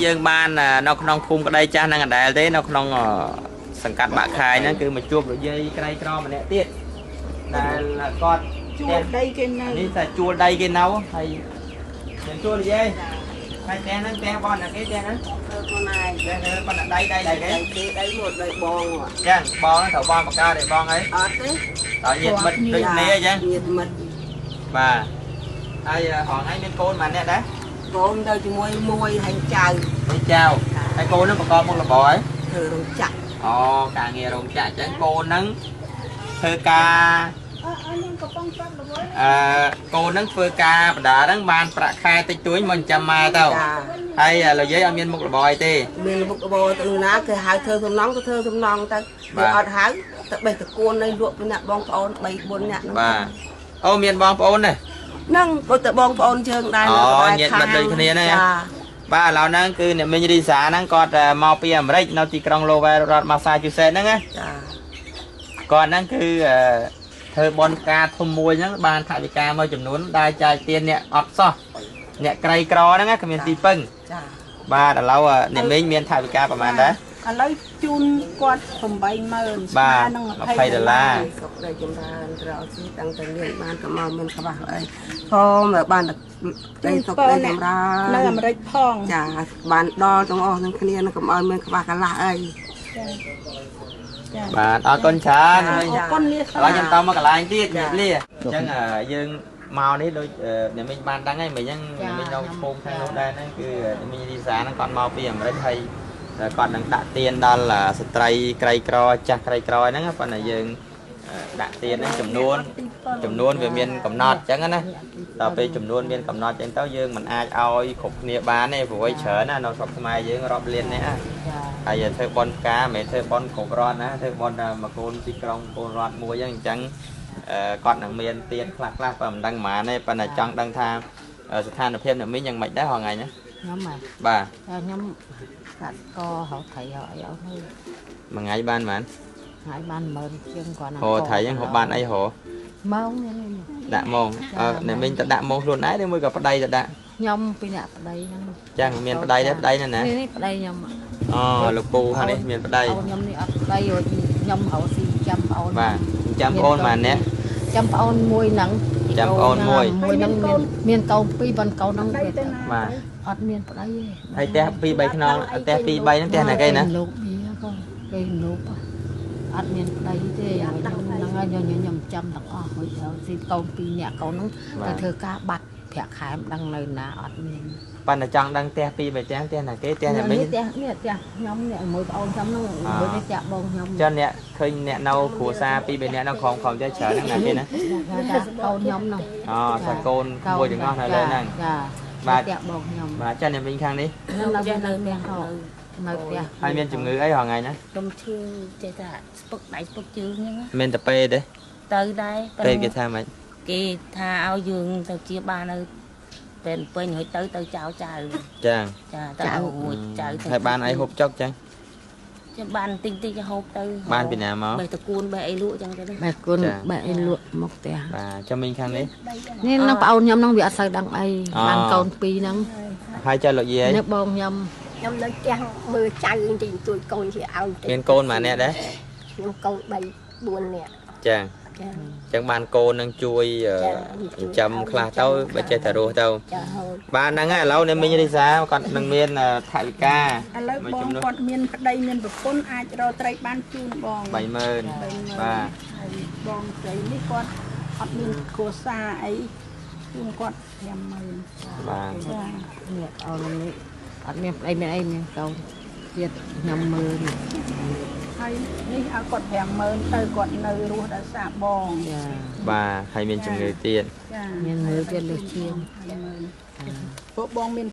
យើងបាននៅក្នុងភូមិក្តីចាស់ហ្នឹងអដែលទេនៅក្នុងសង្កាត់បាក់ខាយហ្នឹងគឺមកជួបលោកយាយក្រីក្រម្នាក់ទៀតដែលគាត់ ជួលដីគេនៅ នេះតែជួលដីគេនៅហើយយើងជួលលោកយាយហើយផ្ទះហ្នឹងផ្ទះបងអ្នកគេផ្ទះហ្នឹង ធ្វើខ្លួនឯង ផ្ទះហ្នឹងប៉ុន្តែដីដី ដី គេ គេដីមកដីបង ចឹងបងហ្នឹងត្រូវបងបកើតឯបងអី អត់ទេ តើញាតិមិត្តដូចគ្នាអញ្ចឹង ញាតិមិត្ត បាទហើយហងៃមានកូនប៉ុន្មានអ្នកដែរ កូនទៅជាមួយមួយហើយចៅ នេះចៅហើយកូនហ្នឹងប្រកបមុខរបរអី ធ្វើរោងចក្រ អូការងាររោងចក្រអញ្ចឹងកូនហ្នឹងធ្វើការ អើនឹងកំប៉ុងប្រាប់ល្វើយ អឺកូនហ្នឹងធ្វើការបដាហ្នឹងបានប្រាក់ខែតិចតួចមកចិញ្ចឹមម៉ែទៅ ចា ហើយលោកយាយអត់មានមុខរបរអីទេ មានមុខរបរទៅណាគេហៅធ្វើសំណងទៅធ្វើសំណងទៅ បាទ វាអត់ហៅទៅបេះតកួននៅលក់ពីអ្នកបងប្អូន3 4នាក់ហ្នឹង បាទអូមានបងប្អូនទេ ហ្នឹងក៏ទៅបងប្អូនយើងដែរ អូ នៅក្បែរ ញាតិមិត្តដូចគ្នាហ្នឹងហ៎ ចា បាទឥឡូវហ្នឹងគឺអ្នកមីងរីសាហ្នឹងគាត់មកពីអាមេរិកនៅទីក្រុង Lowell រដ្ឋ Massachusetts ហ្នឹងណា ចា គាត់ហ្នឹងគឺធ្វើបន់ការធំមួយហ្នឹងបានថវិកាមួយចំនួនដែលចែកទានអ្នកអត់សោះអ្នកក្រីក្រហ្នឹងណាគ្មានទីពឹង ចា បាទឥឡូវអ្នកមីងមានថវិកាប្រហែលដែរ ឥឡូវជូនគាត់80000 បាទ ស្មើនឹង 20ដុល្លារ សុខដីចម្រើនត្រោស៊ីតាំងតែមានបានកុំឲ្យមានខ្វះអីផងឲ្យបានតែដីសុខដីចម្រើន នៅអាមេរិកផង ចាបានដល់ទាំងអស់ទាំងគ្នានឹងកុំឲ្យមានខ្វះកន្លះអី ចា បាទអរគុណច្រើនអ្នកមីង អរគុណលា ឥឡូវខ្ញុំតមកកន្លែងទៀតជំរាបលាអញ្ចឹងយើងមកនេះដូចអ្នកមីងបានដឹងហើយមិញហ្នឹងអ្នកមីងនៅភូមិខាងនោះដែរហ្នឹងគឺអ្នកមីងរីសាហ្នឹងគាត់មកពីអាមេរិកហើយគាត់នឹងដាក់ទានដល់ស្ត្រីក្រីក្រចាស់ក្រីក្រហ្នឹងប៉ុន្តែយើងដាក់ទានហ្នឹងចំនួនចំនួនវាមានកំណត់អញ្ចឹងណាដល់ពេលចំនួនមានកំណត់អញ្ចឹងទៅយើងមិនអាចឲ្យគ្រប់គ្នាបានទេព្រោះឲ្យច្រើនណានៅស្រុកខ្មែរយើងរាប់លាននេះណា ហើយធ្វើបន់ផ្កាមិនមែនធ្វើបន់គ្រប់រដ្ឋណាធ្វើបន់តែមកកូនទីក្រុងកូនរដ្ឋមួយហ្នឹងអញ្ចឹងអឺគាត់នឹងមានទៀនខ្លះខ្លះបើមិនដឹងប៉ុន្មានទេប៉ុន្តែចង់ដឹងថាស្ថានភាពអ្នកមីងយ៉ាងម៉េចដែរហងៃណា ខ្ញុំហ៎ បាទ ខ្ញុំកាត់កហៅថៃហៅអីអស់ហើយ មួយថ្ងៃបានប៉ុន្មាន ថ្ងៃបាន10000ជាងគាត់ ហៅថៃហ្នឹងហូបបានអីហៅ ម៉ោងនេះ ដាក់ម៉ងអឺអ្នកមីងទៅដាក់ម៉ងខ្លួនឯងឬមួយក៏ប្តីទៅដាក់ ខ្ញុំពីអ្នកប្តីហ្នឹង អញ្ចឹងមានប្តីដែរប្តីណាណា នេះប្តីខ្ញុំ អូលោកពូខាងនេះមានប្តី អូនខ្ញុំនេះអត់ប្តីខ្ញុំហៅស៊ីចាំប្អូន បាទចាំប្អូនប៉ុន្មានអ្នក ចាំប្អូនមួយហ្នឹង ចាំប្អូនមួយ មួយហ្នឹងមានមានកូនពីរប៉ុនកូនហ្នឹង ដីទៅណា បាទ អត់មានប្តីទេ ហើយផ្ទះ2 3ខ្នងផ្ទះ2 3ហ្នឹងផ្ទះណាគេណា លោកបៀក៏គេលោកអត់មានប្តីទេខ្ញុំហ្នឹងហើយខ្ញុំចាំទាំងអស់ហើយស៊ីកូនពីរនាក់កូនហ្នឹងទៅធ្វើការបាត់ប្រាក់ខែមិនដឹងនៅណាអត់មាន ប៉ុន្តែចង់ដឹងផ្ទះ2 3ផ្ទះផ្ទះណាគេផ្ទះអ្នកមីង នេះផ្ទះនេះផ្ទះខ្ញុំនេះមួយប្អូនខ្ញុំហ្នឹងមួយនេះផ្ទះបងខ្ញុំ ចុះអ្នកឃើញអ្នកនៅគ្រួសារពីរបីអ្នកនៅក្រោមក្រោមចេះច្រើនហ្នឹងណាគេណា កូនខ្ញុំហ្នឹង អូសាកូនមួយទាំងអស់នៅលើហ្នឹង ចា បាទ ផ្ទះបងខ្ញុំ បាទចាអ្នកវិញខាងនេះ នៅនៅផ្ទះនៅផ្ទះ ហើយមានជំងឺអីរាល់ថ្ងៃណា ខ្ញុំឈឺចេះតែស្ពឹកដៃស្ពឹកជើងហ្នឹងណា មានតែពេទេ ទៅដែរ ពេគេថាម៉េច គេថាឲ្យយើងទៅជាបាននៅពេលពេញហើយទៅទៅចៅចៅ ចា ចាទៅរួចចៅទៅ ហើយបានអីហូបចុកចា ចាំបានតិចតិចហូបទៅ បានពីណាមក បេះតកួនបេះអីលក់ចឹងទៅណា បែគុណបែអីលក់មកផ្ទះ បាទចាំវិញខាងនេះ នេះនឹងប្អូនខ្ញុំហ្នឹងវាអត់សូវដឹងអី អូ បានកូនពីរហ្នឹង ហើយចាលោកយាយ នេះបងខ្ញុំ ខ្ញុំនៅផ្ទះមើលចៅបន្តិចបន្តួចកូនជាឲ្យបន្តិច មានកូនម៉ាអ្នកដែរ ខ្ញុំកូន3 4នាក់ ចា ចា អញ្ចឹងបានកូននឹងជួយចិញ្ចឹមខ្លះទៅបើចេះតែរស់ទៅ ចាហូត បាទហ្នឹងហើយឥឡូវអ្នកមីងរីសាគាត់នឹងមានថវិកា ឥឡូវ មួយចំនួន បងគាត់មានប្តីមានប្រពន្ធអាចរកត្រីបានជូនបង 30000 30000 បាទ ហើយបងស្រីនេះគាត់អត់មានគ្រួសារអីជូនគាត់50000 បាទ ចា នេះប្អូននេះអត់មានប្តីមានអីមានកូនទៀតខ្ញុំមើលនេះ ហើយនេះឲ្យគាត់50000ទៅគាត់នៅរស់ដោយសារបង ចា បាទហើយមានជំងឺទៀត ចា មានមើលទៀតលើសឈាម 50000ពួកបងមាន